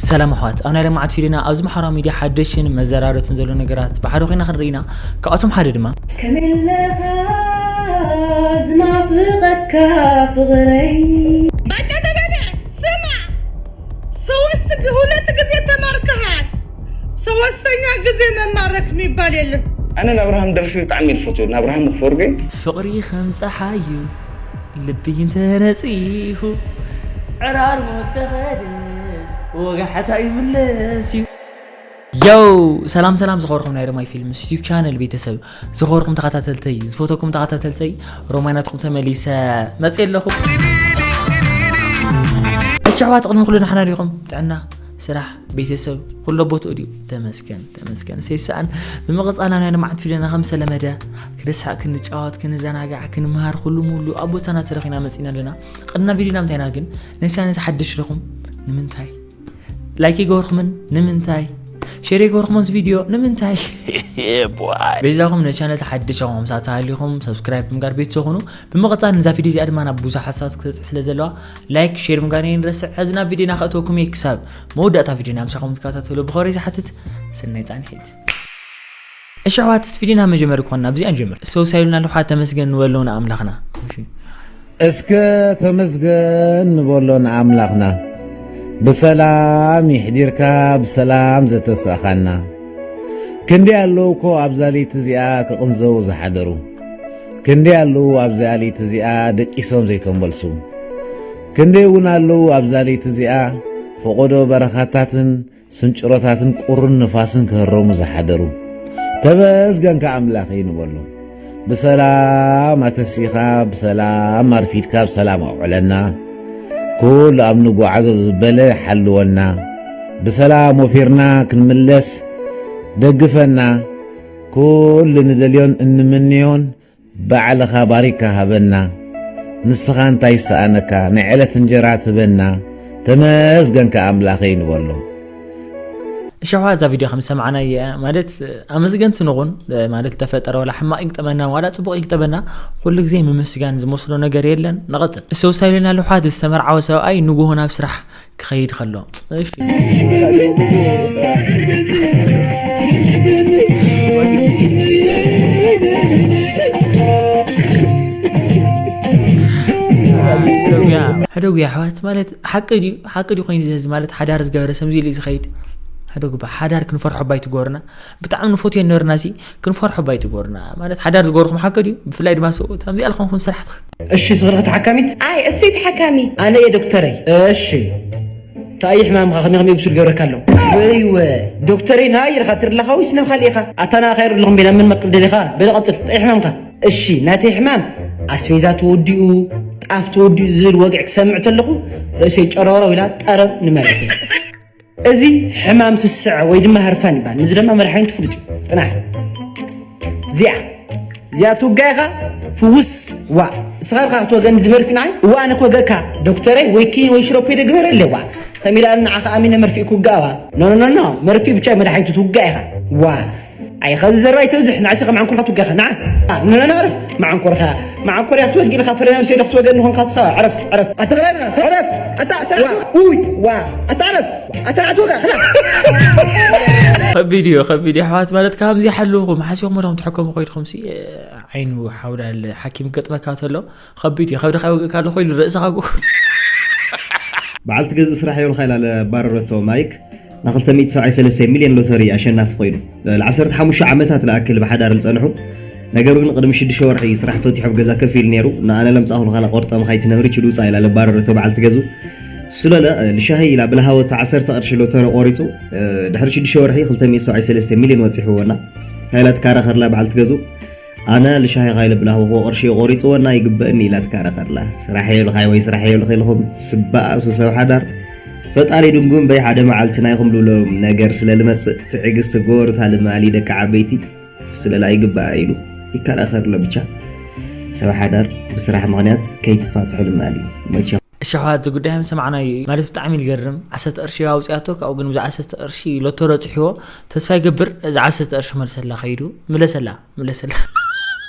ሰላም ኣሕዋት፣ ኣብ ናይ ለማዓት ፊልምና ኣብዚ ማሕበራዊ ሚድያ ሓደሽን መዘራረትን ዘሎ ነገራት ብሓደ ኮይና ክንርኢ ኢና። ካብኣቶም ሓደ ድማ ከመይ ኣለኻ ዝናፍቐካ ፍቕረይ። ባጫ ተበለ፣ ስማ፣ ሶስት ግ- ሁለት ጊዜ ተማርከሃል። ሶስተኛ ጊዜ መማረክ የሚባል የለም። ኣነ ንኣብርሃም ደርፊ ብጣዕሚ እየ ዝፈትዎ። ንኣብርሃም ክፈርጎ። ፍቕሪ ከም ጸሓይ እዩ ልቢ እንተነጺሁ፣ ዕራርሞ እንተኸደስ ወጋሕታ ይምለስ እዩ። ዮው፣ ሰላም ሰላም ዝኸበርኩም ናይ ሮማይ ፊልምስ ዩቲዩብ ቻነል ቤተሰብ፣ ዝኸበርኩም ተኸታተልተይ፣ ዝፈተኩም ተኸታተልተይ፣ ሮማይ ናትኩም ተመሊሰ መጽእ ኣለኹ። እሺ ኣሕዋት፣ ቅድሚ ኩሉ ንሓና ዲኹም? ጥዕና፣ ስራሕ፣ ቤተሰብ ኩሎ ቦትኡ ድዩ? ተመስገን ተመስገን፣ ሰይሰኣን። ብምቕጻል ናብ ናይ ልምዓት ቪድዮና ከም ዝተለመደ ክንስሓቅ፣ ክንጫወት፣ ክንዘናጋዕ፣ ክንምሃር ኩሉ ሙሉ ኣብ ቦታና ተረኺና መጺና ኣለና። ቅድና ቪድዮና ምንታይና ግን ነሻ ነዚ ሓድሽ ዲኹም? ንምንታይ ላይክ ይገበርኩምን? ንምንታይ ሼር ይገበርኩምን? እዚ ቪድዮ ንምንታይ? በይዛኹም ነቻነል ሓድሽ ኹም ሳተሃሊኹም ሰብስክራይብ ምግባር ቤት ዝኾኑ። ብምቕጻል ነዛ ቪድዮ እዚኣ ድማ ናብ ብዙሓት ሰባት ክትበጽሕ ስለ ዘለዋ ላይክ ሼር ምግባር የንረስዕ። ሕዚ ናብ ቪድዮና ከእተወኩም እየ። ክሳብ መወዳእታ ቪድዮና ምሳኹም ትከታተሉ ብኸሪ ዝሓትት። ሰናይ ጻንሒት። እሺ ኣሕዋት፣ እቲ ቪድዮና መጀመሪ ክኾንና ብዚኣ ንጀምር። ሰው ሳይሉና ኣለኹ ተመስገን ንበሎ ንኣምላኽና። እሺ። እስከ ተመስገን ንበሎ ንኣምላኽና፣ ብሰላም ይሕዲርካ ብሰላም ዘተሳእኻና። ክንደይ ኣለዉ እኮ ኣብዛ ለይቲ እዚኣ ክቕንዘዉ ዝሓደሩ፣ ክንደይ ኣለዉ ኣብዛ ለይቲ እዚኣ ደቂሶም ዘይተመልሱ፣ ክንደይ እውን ኣለዉ ኣብዛ ለይቲ እዚኣ ፈቐዶ በረኻታትን ስንጭሮታትን ቁርን ንፋስን ክህረሙ ዝሓደሩ። ተመስገንካ ኣምላኸይ ንበሎ። ብሰላም ኣተሲኻ ብሰላም ኣርፊድካ ብሰላም ኣውዕለና። ኩሉ ኣብ ንጓዓዞ ዝበለ ሓልወና። ብሰላም ወፊርና ክንምለስ ደግፈና። ኩሉ ንደልዮን እንምንዮን ባዕልኻ ባሪካ ሃበና። ንስኻ እንታይ ይሰኣነካ ናይ ዕለት እንጀራ ትበና። ተመስገንካ ኣምላኸይ ንበሎ። እሺ ኣሕዋት፣ እዛ ቪድዮ ከም ዝሰማዕናዮ ማለት ኣመስገንቲ ንኹን፣ ማለት ተፈጠረ ዋላ ሕማቕ ይግጠመና ዋላ ጽቡቕ ይግጠመና፣ ኩሉ ግዜ ምምስጋን ዝመስሎ ነገር የለን። ንቐጽል። ሰው ሳይሉና ኣለሓት ዝተመርዓወ ሰብኣይ ንጉሆ ናብ ስራሕ ክኸይድ ከሎ። እሺ። ሕደጉ ኣሕዋት፣ ማለት ሓቂ ድዩ? ሓቂ ድዩ ኮይኑ ዘዚ ማለት ሓዳር ዝገበረ ሰምዚ ኢሉ ዝኸይድ? ሕደጉ ባ ሓዳር ክንፈርሖ ባይ ትጎርና። ብጣዕሚ ንፎትዮ ነርና ሲ ክንፈርሖ ባይ ትጎርና። ማለት ሓዳር ዝገበርኩም ሓቂ ድዩ? ብፍላይ ድማ ሰብኡት ከምዚ ኣልኹም ስራሕትኻ። እሺ፣ ስኽሪ ተሓካሚት? ኣይ፣ እሰይ ተሓካሚ። ኣነ እየ ዶክተረይ። እሺ። እንታይ እዩ ሕማምኻ? ከመይ ከመይ ብሱል ገብረካ ኣሎ? ወይ ወ፣ ዶክተረይ ናይ ኢልካ ትርለኻ ወይስ ናብ ካልእ ኢኻ? ኣታ ንዓ ካይሩ ኣለኹም ቤላ ምን መቅል ደሊኻ? በለ ቀጽል። እንታይ እዩ ሕማምካ? እሺ፣ ናተይ ሕማም ኣስፌዛ ተወዲኡ፣ ጣፍ ተወዲኡ ዝብል ወግዒ ክሰምዕ ተለኹ ርእሰይ ጨረረው ኢላ ጠረብ ንመሬት። እዚ ሕማም ስስዐ ወይ ድማ ህርፋን ይበሃል። ንዚ ድማ መድሓኒቱ ፍሉጥ እዩ። ጽናሕ። እዚኣ እዚኣ ትውጋኢኻ ፍውስ። ዋ፣ እስኻ ርካ ክትወገኒ ዝመርፊ ንዓይ? እዋ፣ ኣነ ክወገካ ዶክተረይ ወይ ኪኒን ወይ ሽሮፕ ወይ ደግበረ ኣለዋ። ከሚላ ንዓኻ ኣሚነ መርፊ ክውጋእዋ? ኖ ኖ ኖ ኖ፣ መርፊ ብቻ መድሓኒቱ ትውጋኢኻ። ዋ፣ ኣይ ኸዚ ዘረባ ይተብዝሕ። ንዓሲ ከም ዓንኮርካ ትውጋኻ ንዓ። ኖ ኖ ኖ፣ ዕረፍ። መዓንኮርካ መዓንኮርያ ትወጊ ኢልካ ፍረ ነብሰይ ዶ ክትወገኒ ኾንካ ንስኻ? ዕረፍ ዕረፍ። ኣተቕላልና ዕረፍ። ኣታ ኣታ ዋ፣ ኡይ ዋ፣ ኣታ ዕረፍ። ኣታ ኣትወጋ ክላ። ከቢድ እዩ ከቢድ እዩ ኣሕዋት፣ ማለት ከምዚ ሓልውኹም ሓሲኹም ሞቶም ትሕከሙ ኮይድኹም ሲ ዓይኑ ሓውዳል ሓኪም ገጥመካ ተሎ ከቢድ እዩ። ከብድኻ ይወግእካ ኣሎ ኮይሉ ርእስኻ ጉ በዓልቲ ገዝኡ ስራሕ የብልካ ኢላ ለባረረቶ። ማይክ ን ክልተ ሚእቲ ሰብዓይ ሰለስተ ሚልዮን ሎተሪ ኣሸናፊ ኮይኑ። ል ዓሰርተ ሓሙሽተ ዓመታት ልኣክል ብሓዳር ዝጸንሑ፣ ነገሩ ግን ቅድሚ ሽዱሽተ ወርሒ ስራሕ ፈቲሑ ኣብ ገዛ ከፍ ኢሉ ነይሩ። ንኣነ ለምጻእኹ ንኻላ ቆርጠ ምኻይ ትነብሪ ችድ ውጻእ ኢላ ለባረረቶ በዓልቲ ገዝኡ። ስለለ ልሻሂ ኢላ ብልሃወቶ ዓሰርተ ቅርሺ ሎተሪ ቆሪጹ። ድሕሪ ሽዱሽተ ወርሒ ክልተ ሚእቲ ሰብዓይ ሰለስተ ሚልዮን ወጺሕዎና። እንታይ ኢላ ትካረ ከርላ በዓልቲ ገዝኡ? ኣነ ልሻሂ ካይለ ብላህወ ቅርሺ ቆሪጽወና ይግበእኒ ኢላ ትካረ ከርላ። ስራሕ የብልኻይ ወይ ስራሕ የብልኺ ኢልኹም ትስበኣሱ ሰብ ሓዳር። ፈጣሪ ድንጉ እምበይ ሓደ መዓልቲ ናይኹም ልብሎም ነገር ስለ ልመጽእ ትዕግስቲ ግበሩ ታልማሊ ደቂ ዓበይቲ። ስለላ ይግበኣ ኢሉ ይካረ ከርሎ ብቻ። ሰብ ሓዳር ብስራሕ ምኽንያት ከይትፋትሑ ልማሊ። መቸም። እሺ ኣሕዋት፣ እዚ ጉዳይ ምስ ሰማዕናዮ እዩ። ማለት ብጣዕሚ እዩ ዝገርም። ዓሰርተ ቅርሺ ኣውፂኣቶ፣ ካብኡ ግን ብዛ ዓሰርተ ቅርሺ ሎቶ ረፂሕዎ። ተስፋ ይገብር እዛ ዓሰርተ ቅርሺ መልሰላ ከይዱ። ምለሰላ፣ ምለሰላ።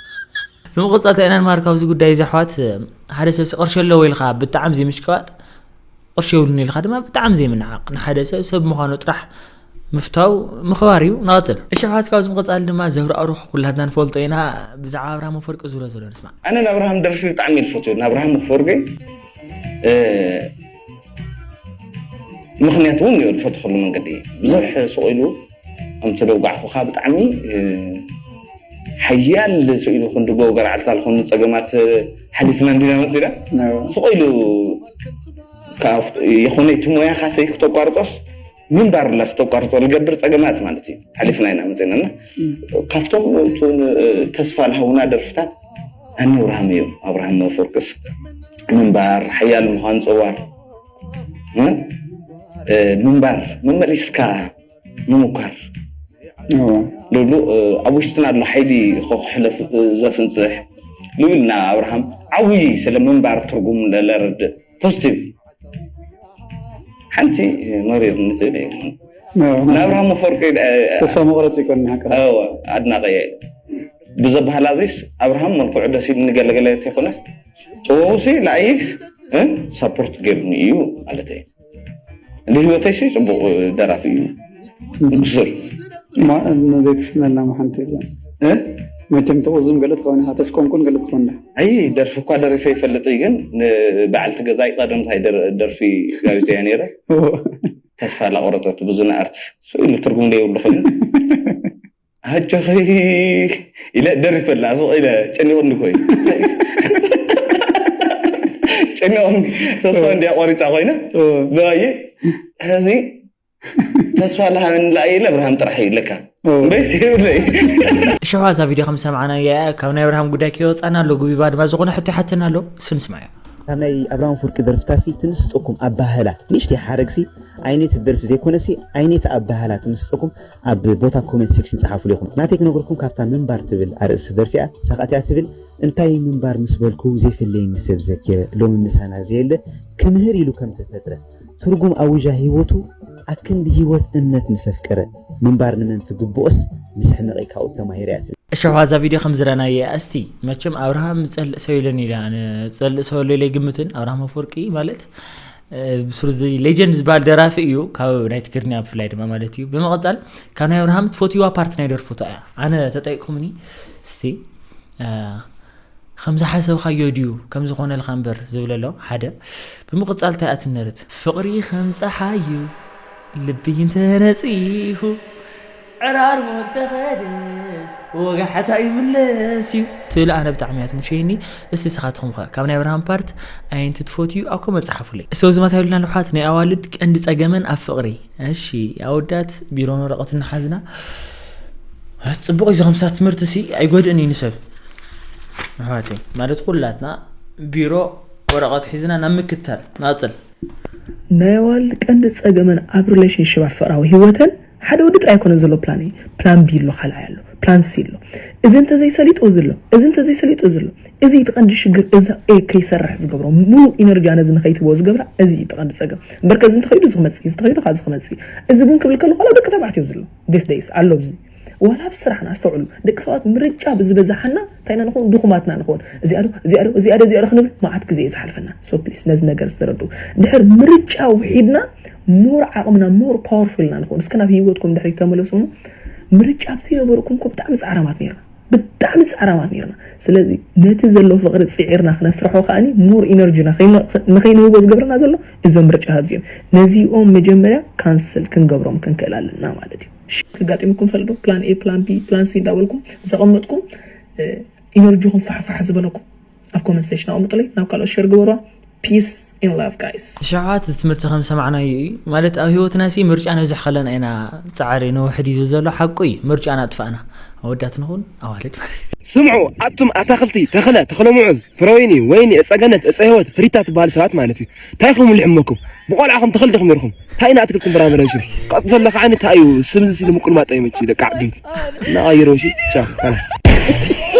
ብምቕፃል እንታይ ኢና ንመሃር ካብዚ ጉዳይ እዚ ኣሕዋት? ሓደ ሰብ ቅርሺ ኣለዎ ኢልካ ብጣዕሚ ዘይምሽቅባጥ፣ ቅርሺ የብሉን ኢልካ ድማ ብጣዕሚ ዘይምንዓቕ፣ ንሓደ ሰብ ሰብ ምዃኑ ጥራሕ ምፍታው ምኽባር እዩ። ንቐጽል። እሺ ኣሕዋት፣ ካብዚ ምቕጻል ድማ ዘብሪ ኣሩኽ ኩላትና ንፈልጦ ኢና። ብዛዕባ ኣብርሃም ኣፈወርቂ ዝብሎ ዘሎ ንስማዕ። ኣነ ንኣብርሃም ደርፊ ብጣዕሚ እየ ዝፈትዎ። ንኣብርሃም ኣፈወርቂ፣ እ፣ ምኽንያት እውን እየ ዝፈትወሉ መንገዲ። ብዙሕ ስቕ ኢሉ ከም ተደውጋዕኹኻ ብጣዕሚ፣ እ፣ ሓያል ስኢሉ ክንዲ ጎገር ዓልታል ኮይኑ ጸገማት ሓሊፍና እንዲና መጺና። ስቕ ኢሉ ካብ ይኹን እቲ ሞያኻ ሰይ ክተቋርጦስ ምንባር ላ ክተቋርጦ ልገብር ጸገማት ማለት እዩ። ሓሊፍና ኢና መጺና እና ካብቶም እቱ ተስፋ ልሃውና ደርፍታት ኣነ ኣብርሃም እዩ። ኣብርሃም መፈርቅስ ምንባር ሓያል ምዃን ጸዋር፣ እ፣ እ፣ ምንባር መመሊስካ ምሙካር እዎ። ልብሉ፣ እ፣ ኣብ ውሽጥና ኣሎ ሓይሊ ከክሕለፍ፣ እ፣ ዘፍንጽሕ ልብል ና ኣብርሃም ዓብዪ ስለ ምንባር ትርጉም ለረድእ ፖዚቲቭ ሓንቲ መሪር ንትብል እየ። እዎ። ንኣብርሃም መፈርቂ፣ እ፣ ተስፋ መቑረፂ ይኮን ሓቂ። እዎ፣ ኣድናቂ እየ። ብዘበሃላ እዚስ ኣብርሃም መልክዑ ደስ ኢሉ ንገለገለ ተይኮነስ ጥበቡሲ ላይክ፣ እ፣ ሳፖርት ገይሩኒ እዩ ማለት እየ። ንህይወተይሲ ጽቡቕ ደራፊ እዩ። ብሱር። ማ-፣ ዘይትፍስነልና መሓንቲ እዛ። እ? መቸም ትቑዝም ገለ ትኸውን ኢኻ፣ ተስቆምቁን ገለ ትኸውን ዳ? ኣይ፣ ደርፊ እኳ ደሪፈ ይፈልጥ እዩ፣ ግን ንበዓልቲ ገዛይ ቀደምታይ ደር-፣ ደርፊ ጋቢዘያ ነይረ። ኦ። ተስፋ ላቆረጠት ብዙ ንኣርትስ ስኢሉ ትርጉም ዘይብሉ ኮይኑ። ኣጆኺ ኢለ ደሪፈላ፣ ሱቕ ኢለ ጨኒቑኒ እኮ እዩ። ጨኒቑኒ፣ ተስፋ እንድያ ቆሪጻ ኮይና። ኦ። ብኣየ፣ ሕዚ ተስፋ ለሃበኒ ለኣየ ኢለ ኣብርሃም ጥራሕ እዩ ለካ። ኦ። እምበይስ የብለይ። እሺ፣ እዛ ቪድዮ ከም ዝሰማዕናዮ እያ፣ ካብ ናይ ኣብርሃም ጉዳይ ከይወጻና ኣሎ፣ ጉቢባ ድማ ዝኾነ ሕቶ ይሓተና ኣሎ፣ እሱ ንስማዮ። ካብ ናይ ኣብርሃም ኣፈወርቂ ደርፍታሲ ትምስጠኩም ኣባህላ፣ ንእሽተይ ሓረግሲ፣ ኣይነት ደርፊ ዘይኮነሲ፣ ኣይነት ኣባህላ ትምስጠኩም፣ ኣብ ቦታ ኮሜንት ሴክሽን ጸሓፉ ኢኹም። ናተይ ክነግርኩም ካብታ ምንባር ትብል ኣርእስቲ ደርፊ እያ። ሳኻቲያ ትብል፣ እንታይ ምንባር ምስ በልኩ ዘይፍለየኒ ሰብ ዘኪረ፣ ሎሚ ምሳና ዘየለ ክምህር ኢሉ ከም ተፈጥረ፣ ትርጉም ኣውጃ ህይወቱ ኣክንዲ ህይወት እምነት ምስ ኣፍቀረ፣ ምንባር ንመን ትግብኦስ ምስ ሕመቐ ካብኡ ተማሂረ እያ ትብል። እሺ፣ እዛ ቪድዮ ከም ዝረኣናዮ እያ። እስቲ መቸም ኣብርሃም ዝጸልእ ሰብ የለን ኢለ ኣነ ዝጸልእ ሰብ ኣሎ ኢለ ኣይግምትን። ኣብርሃም ኣፈወርቂ ማለት፣ እ፣ ብሱሩ እዚ ሌጀንድ ዝበሃል ደራፊ እዩ፣ ካብ ናይ ትግርኛ ብፍላይ ድማ ማለት እዩ። ብምቕጻል ካብ ናይ ኣብርሃም ትፈትይዋ ፓርት ናይ ደርፉ እንታይ እያ? ኣነ ተጠይቅኩምኒ፣ እስቲ፣ እ፣ ከም ዝሓሰብካዮ ድዩ ከም ዝኾነልካ እምበር ዝብል ኣሎ ሓደ። ብምቕጻል እንታይ እያ ትነርት? ፍቕሪ ከም ጸሓይ እዩ ልቢ እንተነጺሁ ዕራርቦ እንተኸደስ ወጋሕታ ይምለስ እዩ ትብል ኣነ ብጣዕሚ እያ ትምሸየኒ። እስቲ ንስኻትኩም ኸ ካብ ናይ ኣብርሃም ፓርት ኣየንቲ ትፈትዩ ኣብ ኮመንት ጸሓፉለይ። ሰው ዝመታ ይብልና ልብሓት ናይ ኣዋልድ ቀንዲ ጸገመን ኣብ ፍቕሪ። እሺ ኣወዳት ቢሮን ወረቐትን ሓዝና ማለት ጽቡቕ እዩ። እዚ ከምሳ ትምህርቲ ሲ ኣይጎድእን እዩ ንሰብ ኣሕዋተይ። ማለት ኩላትና ቢሮ ወረቐት ሒዝና ናብ ምክታል ናጽል። ናይ ኣዋልድ ቀንዲ ጸገመን ኣብ ሪሌሽንሽፕ ኣብ ፍቕራዊ ህይወተን ሓደ ወዲ ጥራይ ኣይኮነን ዘሎ ፕላን እዩ። ፕላን ቢ ኣሎ፣ ካልኣይ ኣሎ፣ ፕላን ሲ ኣሎ። እዚ እንተዘይሰሊጡ እዚ ኣሎ፣ እዚ እንተዘይሰሊጡ እዚ ኣሎ። እዚ እዩ እቲ ቀንዲ ሽግር። እዛ ኤ ከይሰርሕ ዝገብሮ፣ ሙሉእ ኢነርጂ ነዚ ንኸይትህቦ ዝገብራ እዚ እዩ እቲ ቀንዲ ጸገም። እምበር ከዚ እንተኸይዱ እዚ ክመጽእ፣ እዚ ተኸይዱ ካዚ ክመጽእ። እዚ ግን ክብል ከለኹ ዋላ ደቂ ተባዕትዮ ዘሎ ዴስ ደይስ ኣሎ ኣብዚ። ዋላ ኣብ ስራሕና ኣስተውዕሉ። ደቂ ሰባት ምርጫ ብዝበዝሓና እንታይ ኢና ንኸውን? ድኹማትና ንኸውን። እዚኣ ዶ፣ እዚኣ ዶ፣ እዚኣ ዶ፣ እዚኣ ዶ ክንብል መዓት ግዜ እዩ ዝሓልፈና። So please ነዚ ነገር ዝተረድኡ። ድሕር ምርጫ ውሒድና ሞር ዓቕምና፣ ሞር ፓወርፉል ኢና ንኸውን። እስከ ናብ ህይወትኩም ድሕሪት ተመለሱ እሞ፣ ምርጫ ኣብ ዘይነበርኩም እኮ ብጣዕሚ ጻዕራማት ነይርና። ብጣዕሚ ጻዕራማት ነይርና። ስለዚ ነቲ ዘሎ ፍቕሪ ጽዒርና ክነስርሖ ከኣኒ ሞር ኢነርጂና ከይነ-፣ ንኸይንህቦ ዝገብረና ዘሎ እዞም ምርጫታት እዚኦም። ነዚኦም መጀመርያ ካንስል ክንገብሮም ክንክእል ኣለና ማለት እዩ። እሺ፣ ከጋጢሙኩም ይፈልጥ ዶ? ፕላን ኤ፣ ፕላን ቢ፣ ፕላን ሲ እንዳበልኩም ምስ ኣቐመጥኩም፣ እ፣ ኢነርጂኹም ፋሕፋሕ ዝበለኩም ኣብ ኮመንት ሴክሽን ኣቐምጡለይ፣ ናብ ካልኦት ሸር ግበሯ። ፒስ ኤንድ ላቭ ጋይስ። እሺ ኣሕዋት፣ እዚ ትምህርቲ ከም ዝሰማዕናዮ እዩ። ማለት ኣብ ህይወትና ሲ ምርጫ ነብዝሕ ከለና ኢና ጻዕሪ ነውሕድ እዩ ዝብል ዘሎ። ሓቁ እዩ፣ ምርጫና ኣጥፋእና። ኣወዳት ንኹን ኣዋልድ ማለት እዩ። ስምዑ ኣቱም ኣታኽልቲ፣ ተኽለ፣ ተኽለ ሙዑዝ፣ ፍረወይኒ፣ ወይኒ፣ እጸ ገነት፣ እጸ ህይወት፣ ፍሪታ ትበሃሉ ሰባት ማለት እዩ። እንታይ ኢኹም ልሕመኩም? ብቆልዓኹም ተኽሊ ዲኹም ነርኩም? እንታይ ኢና ኣትክልትን ፍራምረን ስም? ቀጽሎ ከዓኒ እንታይ እዩ? ስም እዚ ስለ ምቁልማጥ ኣይመችይ ደቂ ዓበይቲ። እናቐይሮ ሲ? ቻው፣ ካላስ።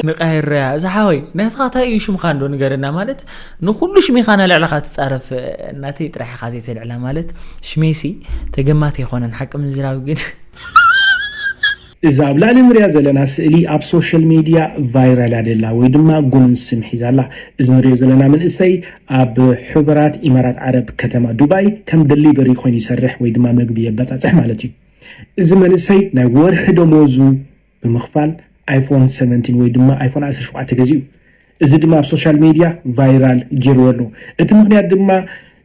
ንቃይረያ፣ እዚ ሓወይ፣ ናትኻ እንታይ እዩ ሽምኻ እንዶ ንገረና? ማለት፣ ንኹሉ ሽም ኢኻ ናልዕልኻ ትጻረፍ፣ ናተይ ጥራሕ ኢኻ ዘይተልዕላ ማለት፣ ሽመይሲ ተገማቲ ኣይኮነን፣ ሓቂ ምዝራብ ግን። እዛ ኣብ ላዕሊ ንሪኣ ዘለና ስእሊ ኣብ ሶሻል ሚድያ ቫይራል እያ ደላ ወይ ድማ ጉንስም ሒዛ ኣላ። እዚ ንሪኦ ዘለና መንእሰይ ኣብ ሕቡራት ኢማራት ዓረብ ከተማ ዱባይ ከም ደሊቨሪ ኮይኑ ይሰርሕ ወይ ድማ መግቢ የበፃፅሕ ማለት እዩ። እዚ መንእሰይ ናይ ወርሒ ደሞዙ ብምኽፋል ኣይፎን ሰቨንቲን ወይ ድማ ኣይፎን ዓሰርተ ሸውዓተ ገዚኡ። እዚ ድማ ኣብ ሶሻል ሚድያ ቫይራል ገይርዎ ኣሎ። እቲ ምኽንያት ድማ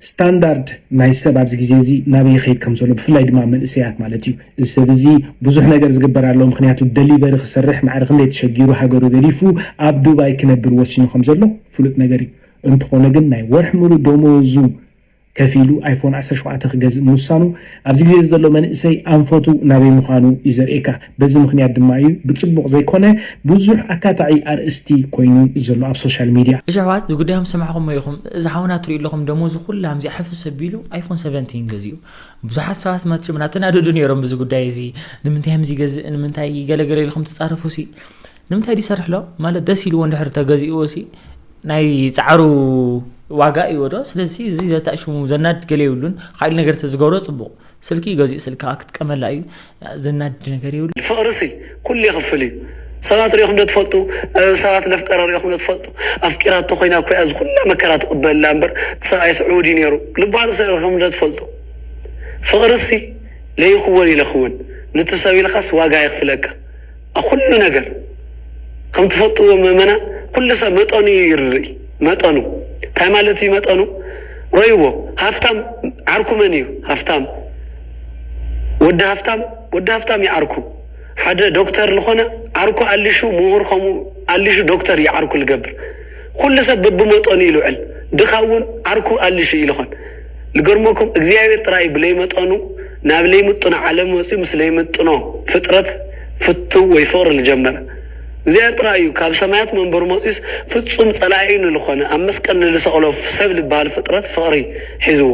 ስታንዳርድ ናይ ሰብ ኣብዚ ግዜ እዚ ናበይ ይኸይድ ከም ዘሎ፣ ብፍላይ ድማ መንእሰያት ማለት እዩ። እዚ ሰብ እዚ ብዙሕ ነገር ዝግበር ኣሎ፣ ምኽንያቱ ደሊቨሪ ክሰርሕ ማዕረ ክንደይ ተሸጊሩ ሃገሩ ገዲፉ ኣብ ዱባይ ክነብር ወሲኑ ከም ዘሎ ፍሉጥ ነገር እዩ። እንተኾነ ግን ናይ ወርሒ ሙሉእ ደሞዙ ከፊሉ ኣይፎን ዓሰርተ ሸውዓተ ክገዝእ ምውሳኑ ኣብዚ ግዜ ዘሎ መንእሰይ ኣንፈቱ ናበይ ምዃኑ እዩ ዘርእየካ። በዚ ምኽንያት ድማ እዩ ብጽቡቕ ዘይኮነ ብዙሕ ኣካታዒ ኣርእስቲ ኮይኑ ዘሎ ኣብ ሶሻል ሚድያ። እሺ ኣሕዋት፣ እዚ ጉዳይ ከም ዝሰማዕኹሞ ኢኹም። እዚ ሓውና ትሪኡ ኣለኹም፣ ደሞዙ ኩላ ከምዚኣ ሕፍስ ኣቢሉ ኣይፎን ሰቨንቲን ገዚኡ። ብዙሓት ሰባት መቸም እናተናደዱ ነይሮም ብዚ ጉዳይ እዚ። ንምንታይ ከምዚ ይገዝእ፣ ንምንታይ ገለገለ ኢልኩም ትጻረፉ ሲ? ንምንታይ ድዩ ይሰርሕ ኣሎ? ማለት ደስ ኢልዎ እንድሕር ተገዚእዎ ሲ ናይ ጻዕሩ ዋጋ እዩ ዶ? ስለዚ እዚ ዘታሽሙ ዘናድድ ገለ የብሉን። ካልእ ነገር ተዝገብሮ ጽቡቕ። ስልኪ ገዚኡ ስልካ ክትጥቀመላ እዩ። ዘናድድ ነገር የብሉ። ፍቕሪ ሲ ኩሉ ይኽፍል እዩ። ሰባት ሪእኹም ዶ ትፈልጡ? እ፣ ሰባት ነፍቀረ ሪእኹም ዶ ትፈልጡ? ኣፍቂራቶ ኮይና እኮ እያ እዚ ኩላ መከራ ትቕበላ እምበር፣ እቲ ሰብኣይስ ዕዉድ እዩ ነይሩ። ልባሉ ሲ ሪእኹም ዶ ትፈልጡ? ፍቕሪ ሲ ለይኽወን ኢለ ክውን። ንቲ ሰብ ኢልካስ ዋጋ የኽፍለካ። ኣብ ኩሉ ነገር ከም ትፈልጥዎ ምእመና፣ ኩሉ ሰብ መጠኑ እዩ ይርኢ። መጠኑ እንታይ ማለት እዩ? መጠኑ ረይዎ። ሃፍታም ዓርኩ መን እዩ? ሃፍታም ወዲ ሃፍታም፣ ወዲ ሃፍታም እዩ ዓርኩ። ሓደ ዶክተር ዝኾነ ዓርኩ ኣልሹ፣ ምሁር ከምኡ ኣልሹ ዶክተር እዩ ዓርኩ ልገብር። ኩሉ ሰብ በብመጠኑ እዩ ልውዕል። ድኻ እውን ዓርኩ ኣልሹ እዩ ልኾን። ልገርመኩም፣ እግዚኣብሔር ጥራይ ብለይመጠኑ ናብ ለይምጥኖ ዓለም መፂኡ ምስ ለይምጥኖ ፍጥረት ፍትው ወይ ፍቕሪ ልጀመረ። እግዚኣብሔር ጥራይ እዩ ካብ ሰማያት መንበሩ መፂኡስ ፍጹም ጸላኢኡ ንልኾነ ኣብ መስቀል ንልሰቕሎ ሰብ ልበሃል ፍጥረት ፍቕሪ ሒዝዎ።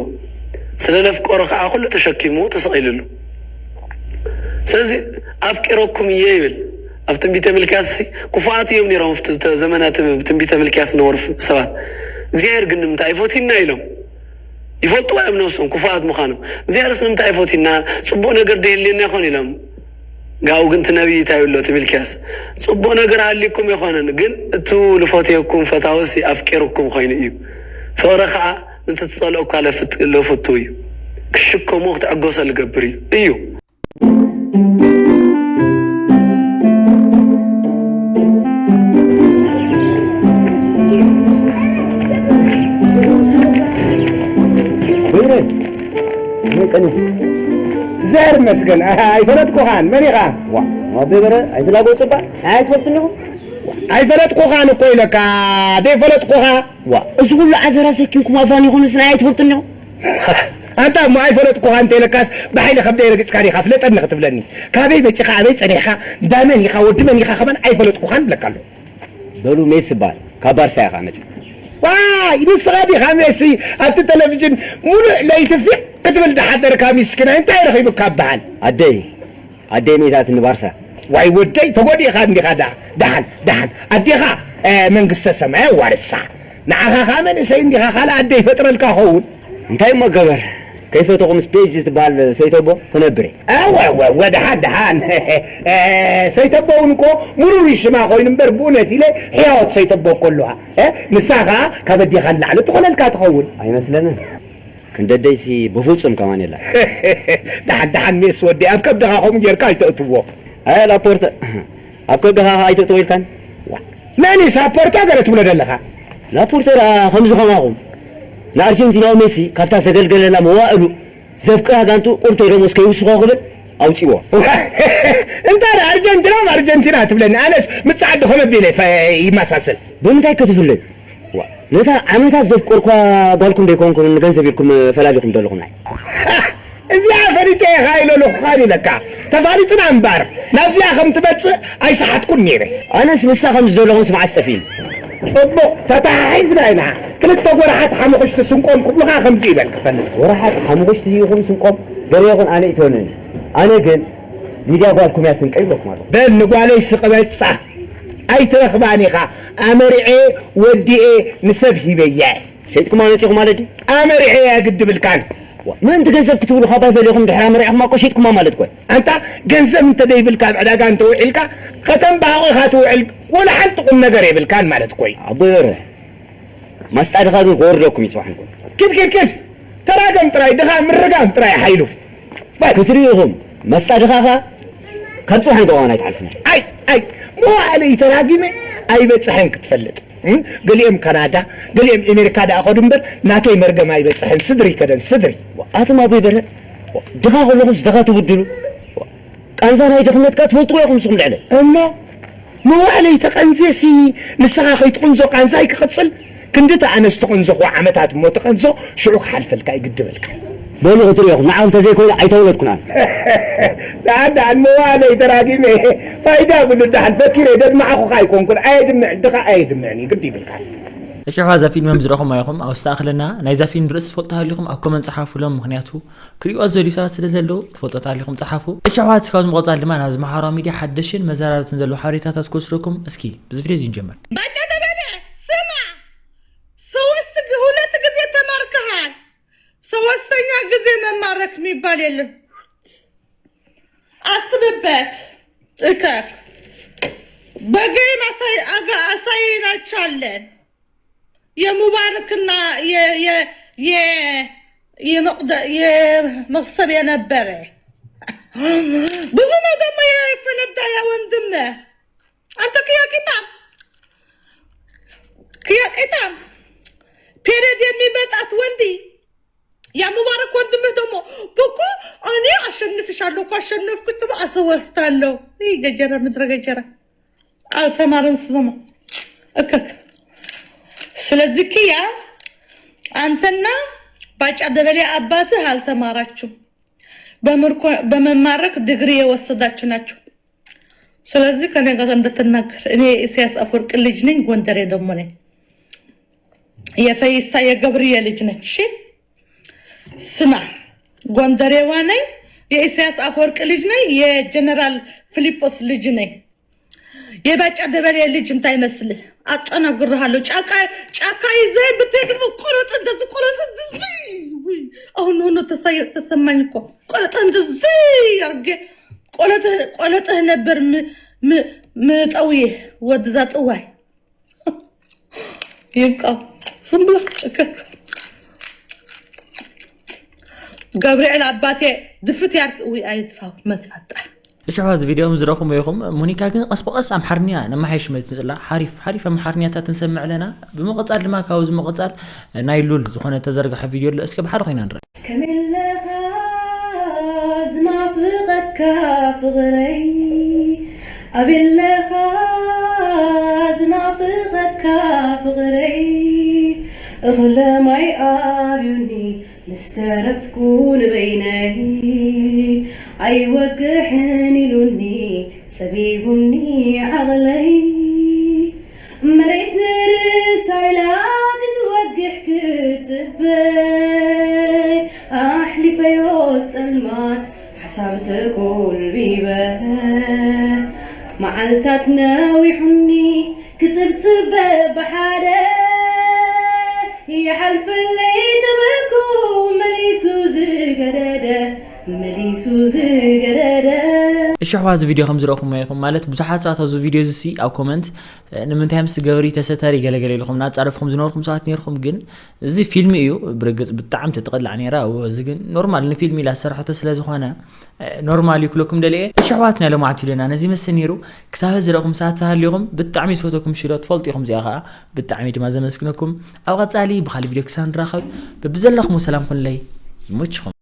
ስለ ለፍቀሮ ከዓ ኩሉ ተሸኪምዎ ተሰቒልሉ። ስለዚ ኣፍቂረኩም እየ ይብል። ኣብ ትንቢተ ሚልክያስ ሲ ክፉኣት እዮም ነይሮም ኣብቲ ተ-፣ ዘመነ ት-፣ ትንቢተ ሚልክያስ ዝነበሩ ፍ-፣ ሰባት። እግዚኣብሔር ግን ንምንታይ ኣይፈትዩና ኢሎም። ይፈልጥዎ እዮም ነብሶም ክፉኣት ምዃኖም። እግዚኣብሔርስ ንምንታይ ኣይፈትዩና? ጽቡቕ ነገር ዶ የድልየና ይኾን ኢሎም። ጋኡ ግን እቲ ነቢይ እንታይ ይብሎ እቲ ሚልክያስ? ጽቡቕ ነገር ሃልዩኩም ኣይኮነን፣ ግን እቱ ልፈትየኩም ፈታውሲ ኣፍቂሩኩም ኮይኑ እዩ። ፍቕሪ ኸኣ ነቲ ትጸልኦ እኳ ለፍት-፣ ለፍቱ እዩ። ክሽከሞ ክትዕገሶ ልገብር እዩ። እዩ። በይረ፣ መን ቀኒ? ዘር መስገን፣ ኣሃ፣ ኣይፈለጥኩኻን። መን ኢኻ? ዋ፣ ኣቤ በረ፣ ኣይትላጎ ጽባ፣ ኣይትፈልጥኒ ኢኹም? ኣይፈለጥኩኻን እኮ ኢለካ፣ ዘይፈለጥኩኻ። ዋ፣ እዚ ኩሉ ዓዘራ ሰኪምኩም ኣፋን ይኹንስ ናይ ኣይትፈልጥኒ ኢኹም? ኣንታ እሞ ኣይፈለጥኩኻን እንተ ኢለካስ፣ ብሓይሊ ከብደይ ረግጽካ ዲኻ ፍለጠኒ ክትብለኒ? ካበይ መጺኻ፣ ኣበይ ጸኒሕካ፣ እንዳ መን ኢኻ፣ ወዲ መን ኢኻ ከማን ኣይፈለጥኩኻን እብለካ ኣለኹ። በሉ ሜሲ ይበሃል። ካብ ባርሳ ኢኻ መጺእ። ዋይ፣ ንስኻ ዲኻ ሜሲ ኣብቲ ቴሌቪዥን ሙሉእ ለይቲ ፊቕ ክትብል ዝሓደርካ ሚስኪናይ? እንታይ ረኺቡካ ይበሃል? ኣደይ፣ ኣደይ መይታትኒ ባርሳ። ዋይ ወደይ፣ ተጎዲእኻ እንዲኻ። ዳ-፣ ደሓን፣ ደሓን። ኣዴኻ፣ እ፣ መንግስተ ሰማይ ኣዋርሳ። ንዓኻ ኸኣ መንእሰይ እንዲኻ፣ ካልእ ኣደ ይፈጥረልካ ኸውን። እንታይ እሞ ገበር? ከይፈተኹምስ ፔጅ ትበሃል ሰይተቦ ክነብር እየ። እወ፣ እወ፣ እወ፣ ደሓን፣ ደሓን። እ፣ ሰይተቦ እውን እኮ ምሩር ሽማ ኮይኑ እምበር፣ ብእውነት ኢለ ሕያወት ሰይተቦ እኮ ኣለዋ። እ፣ ንሳ ኸኣ ካብ ኣዴኻ ንላዕሊ ትኾነልካ ትኸውን። ኣይመስለንን። ክንደደይሲ ብፍጹም ከማን የላ። ደሓን፣ ደሓን ሜስ ወደይ፣ ኣብ ከብድኻ ከምኡ ጌርካ ኣይተእትዎ። ኣይ፣ ላፖርተ፣ ኣብ ከብድኻ ኣይተእትዎ ኢልካን? ዋ፣ መን እዩ ሳፖርታ ገለ ትብሎ ዘለኻ? ላፖርተ ደኣ ከምዚ ከማኹም ንኣርጀንቲናዊ ሜሲ ካብታ ዘገልገለላ መዋእሉ ዘፍቅራ ጋንቱ ቁርቶ ደሞዝ ከይውስኾ ክብል ኣውጺዎ። እንታይ ደኣ ኣርጀንቲና፣ ኣርጀንቲና ትብለኒ? ኣነስ ምስ ጸዓዱ ከመ ኣቢለ ይፈ-፣ ይመሳሰል? ብምንታይ ክትፍለዩ? ዋ፣ ነታ ዓመታት ዘፍቀርኳ ጓልኩም ደይኮንኩን ንገንዘብ ኢልኩም ፈላሊኹም ዘለኹም ናይ። እዚኣ ፈሊጠ ኢኻ ኢለልኹኻን ኢለካ። ተፋሊጥና እምበር፣ ናብዚኣ ከም ትመጽእ ኣይሰሓትኩን ነይረ። ኣነስ ንሳ ከም ዝደለኹምስ መዓስ ጠፊእኒ? ጽቡቕ፣ ተተሓሒዝና ኢና። ክልተ ወርሓት ሓሙኽሽቲ ስንቆም ክብሉኻ ከምዚ ይበል ክፈልጥ። ወርሓት ሓሙኽሽቲ ይኹን ስንቆም፣ ገለ ይኹን ኣነ ይትወነኒ። ኣነ ግን ሊድያ ጓልኩም እያ ስንቀይ ይብለኩም ኣለኹ። በል ንጓለይ ስቕ በል ጻ። ኣይትረኽባን ኢኻ። ኣመሪዐ ወዲኤ ንሰብ ሂበያ። ሸይጥኩማ መጺኹም ማለት ድዩ? ኣመሪዐ እያ ግድብልካን። ምእንቲ ገንዘብ ክትብሉ ካብ ኣይ ፈሊኹም ድሕራ መሪዕኹማ እኮ ሸይጥኩማ ማለት እኮ እዩ። ኣንታ ገንዘብ እንተ ደይብልካ ኣብ ዕዳጋ እንተ ውዒልካ ከተንባህቑ ኢኻ ትውዕል፣ ወላ ሓንቲ ቁም ነገር የብልካን ማለት እኮ እዩ። ኣቦይ በርሀ፣ ማስጣ ድኻ ግን ክወርደኩም እዩ ጽባሕ ንኩን። ኪድ ኪድ ኪድ፣ ተራገም ጥራይ ድኻ፣ ምርጋም ጥራይ ሓይሉ። ክትሪኡ ኢኹም፣ መስጣ ድኻኻ ካብ ጽባሕ ንግሆ ኣይትሓልፍን። ኣይ ኣይ፣ መዋእለይ ተራጊመ ኣይበጽሐን ክትፈልጥ። እም፣ ገሊኦም ካናዳ፣ ገሊኦም ኣሜሪካ ደኣ ኸዱ እምበር ናተይ መርገም ኣይበጽሐን። ስድሪ ከደን ስድሪ። ኣቱም ኣቦይ በርሀ፣ ድኻ ከለኹምስ ድኻ ትብድሉ። ቃንዛ ናይ ድኽነትካ ትፈልጥዎ ኢኹም ንስኹም ልዕለይ። እሞ መዋእለይ ተቐንዜሲ ንስኻ ከይትቕንዞ ቃንዛይ ክቕጽል? ክንድቲ ኣነ ዝተቐንዘኹ ዓመታት እሞ ተቐንዞ ሽዑ ክሓልፈልካ ይግድበልካ። በሉ ክትሪኡ ኢኹም፣ ንዓኹም ተዘይኮይኑ ኣይተወለድኩን ኣነ። ደሓን ደሓን መዋእለይ ተራጊመ ፋይዳ ብሉ ደሓን ፈኪረ ደድማዕኹኻ ኣይኮንኩን። ኣየድምዕን ድኻ ኣየድምዕን እዩ ግዲ ይብልካ። እሺ ኣሕዋት፣ እዛ ፊልም ከም ዝረኹም ኣይኹም ኣብ ዝተኣኽለና ናይዛ ፊልም ርእሲ ትፈልጡ ሃሊኹም ኣብ ኮመንት ጸሓፉሎም፣ ምኽንያቱ ክሪእዋ ዝደልዩ ሰባት ስለ ዘለዉ ትፈልጡ ሃሊኹም ጸሓፉ። እሺ ኣሕዋት፣ ካብዚ ምቕጻል ድማ ናብዚ ማሕበራዊ ሚድያ ሓደሽን መዘራረብትን ዘለዉ ሓበሬታታት ክወስደኩም። እስኪ ብዚ ቪድዮ እዚ ንጀምር። ባጫ ተበለ፣ ስማ፣ ሶስት ግ-፣ ሁለት ጊዜ ተማርከሃል። ሶስተኛ ጊዜ መማረክ የሚባል የለም። አስብበት። እከክ በገይም አሳይ-፣ አጋ-፣ አሳይናቻለን። የሙባረክና የ-፣ የ-፣ የ-፣ የመቅደ-፣ የመክሰብ የነበረ። ብዙ ነው ደግሞ የፈነዳ ያ ወንድምህ። አንተ ክያቂጣ፣ ክያቂጣ፣ ፔሬድ የሚመጣት ወንዲ፣ ያ ሙባረክ ወንድምህ ደግሞ፣ እኮ እኔ አሸንፍሻለሁ እኮ፣ አሸነፍኩት ብሎ አስወስዳለሁ። ይህ ገጀራ፣ ምድረ ገጀራ። አልተማረም ስሙ። እከክ። ስለዚህ ክያ፣ አንተና ባጫ ደበሌ አባትህ አልተማራችሁም። በምርኮ-፣ በመማረክ ዲግሪ የወሰዳችሁ ናችሁ። ስለዚህ ከኔ ጋር እንደተናገር፣ እኔ የኢሳያስ አፈወርቂ ልጅ ነኝ፣ ጎንደሬ ደግሞ ነኝ። የፈይሳ የገብርዬ ልጅ ነኝ። እሺ ስማ፣ ጎንደሬዋ ነኝ፣ የኢሳያስ አፈወርቂ ልጅ ነኝ፣ የጀነራል ፊሊጶስ ልጅ ነኝ። የባጫ ደበሌ ልጅ እንታይ መስልህ? አጠናግርሃለሁ። ጫካ፣ ጫካ ይዘህ ብትሄድ ቆረጥ፣ እንደዚህ ቆረጥ፣ እንደዚህ። ውይ፣ አሁን ሆኖ ተሳየ-፣ ተሰማኝ እኮ። ቆረጥ እንደዚህ አርጌ ቆለጥህ፣ ቆለጥህ ነበር ም-፣ ም-፣ ምጠውዬ ወድዛ ጥዋይ። ይብቃው። ዝም ብሎ ጭክክ። ገብርኤል አባቴ ድፍት ያርግ። ውይ፣ ኣይጥፋው፣ መጽ ኣጣ። እሺ፣ ሕዋዝ ቪድዮ ምስ ረኹም ኢኹም። ሞኒካ ግን ቀስ ብቐስ ኣምሓርኛ ነመሓይሽ መጽእ ጽላ። ሓሪፍ፣ ሓሪፍ ኣምሓርኛታት ንሰምዕ ኣለና። ብምቕጻል ድማ ካብዚ ምቕጻል ናይ ሉል ዝኾነ ተዘርግሐ ቪድዮ ኣሎ። እስኪ ብሓደ ኮይና ንርኢ። ከመይ ኣለኻ ዝናፍቐካ ፍቕረይ? ኣበይ ኣለኻ ዝናፍቐካ ፍቕረይ? እኽለ ማይ ኣብዩኒ ምስ ተረፍኩ ንበይነይ፣ ኣይወግሕን ኢሉኒ ጸቢቡኒ ዓቕለይ። መሬት ንርእሳ ኢላ ክትወግሕ ክትጽበይ፣ ኣሕሊፈዮ ጸልማት ሓሳብ ተጎልቢበ። መዓልታት ነዊሑኒ ክጽብጽብ ብሓደ፣ ይሓልፈለይ ተበልኩ መሊሱ ዝገደደ፣ መሊሱ ዝገደደ። እሺ፣ ኣሕዋት፣ እዚ ቪድዮ ከም ዝረእኹሞ ኢኹም፣ ማለት ብዙሓት ሰባት ኣብዚ ቪድዮ እዚ ሲ ኣብ ኮመንት፣ እ፣ ንምንታይ ምስ ገብሪ ተሰተሪ ገለገለ ኢልኩም እናጻረፍኩም ዝነበርኩም ሰባት ነርኩም፣ ግን እዚ ፊልም እዩ። ብርግጽ ብጣዕሚ ተጥቕላዕ ነይራ። እዎ፣ እዚ ግን ኖርማል ንፊልም ኢላ ዝሰርሐቶ ስለ ዝኾነ፣ እ፣ ኖርማል እዩ ክብለኩም ደልየ። እሺ፣ ኣሕዋት፣ ናይ ሎማዓንቲ ቪድዮና ነዚ ይመስል ነይሩ። ክሳብ ዝረእኹም ሰባት ተሃልዩኹም ብጣዕሚ ዝፈተኩም ሽሎ ትፈልጡ ኢኹም። እዚኣ ኸኣ ብጣዕሚ ድማ ዘመስግነኩም። ኣብ ቀጻሊ ብኻልእ ቪድዮ ክሳብ ንራኸብ፣ በብዘለኹም ሰላም ኩንለይ። ይመችኹም።